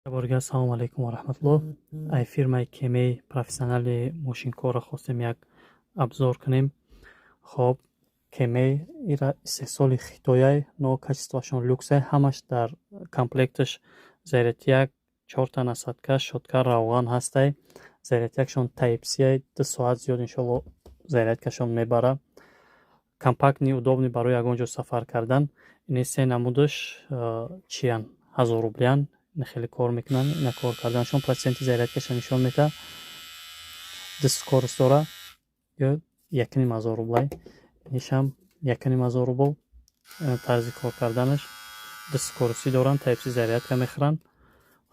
Борга ассалому алайкум ва раҳматуллоҳ. Ай фирмаи Кемей профессионали мошинкорро хостем як обзор кунем. Хоб, Кемей ира истеҳсоли хитояй, но качествоашон люксай. Ҳамаш дар комплекташ зарядяк, чорта насадка, щётка, равған ҳастай. Зарядякшон Type-C, 2 соат зиёд иншоалло зарядкашон мебара. Компактный, удобный барои ягон ҷо сафар кардан. Ини се намудаш чиян? 1000 рублиян. Ина хеле кор мекунанд. Ина кор карданашон проценти зарядкаша нишон медиҳад. Ду скорость дора, ё 1500 рублай. Инишам 1500 рубл. Тарзи кор карданаш ду скоростӣ доранд, Type-C зарядка мехӯранд.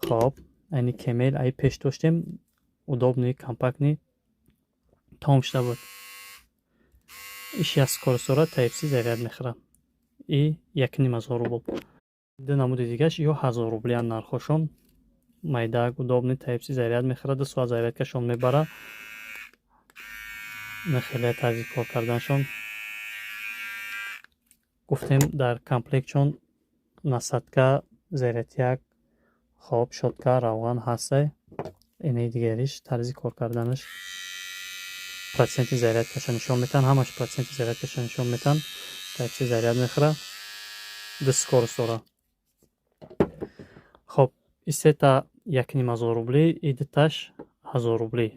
Хоб, айни Кемел ай пеш доштем, удобный, компактный, тамом шуда буд. Иш як скорость дорад, Type-C заряд мехӯрад и 1500 рубл. Ду намуди дигаш ё 1000 рублиян нархошон. Майдак, удобный, Type-C заряд мехӯрад, 2 соат зарядкашон мебара. Ина хеле тарзи кор карданашон. Гуфтем, дар комплектшон насадка, зарядяк, хоб, щётка, равған ҳастай. Инаи дигариш тарзи кор карданаш проценти зарядкаша нишон метаҳанд. Ҳамаш проценти зарядкаша нишон метаҳанд. Type-C заряд мехӯрад, ду скорость дорад. Хоб, и сета 1500 рублӣ, и дуташ 1000 рублӣ.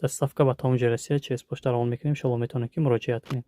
Доставка ба тамоми ҷои Россия через почта равон мекунем. Иншоалло, метавонед, ки муроҷиат кунед.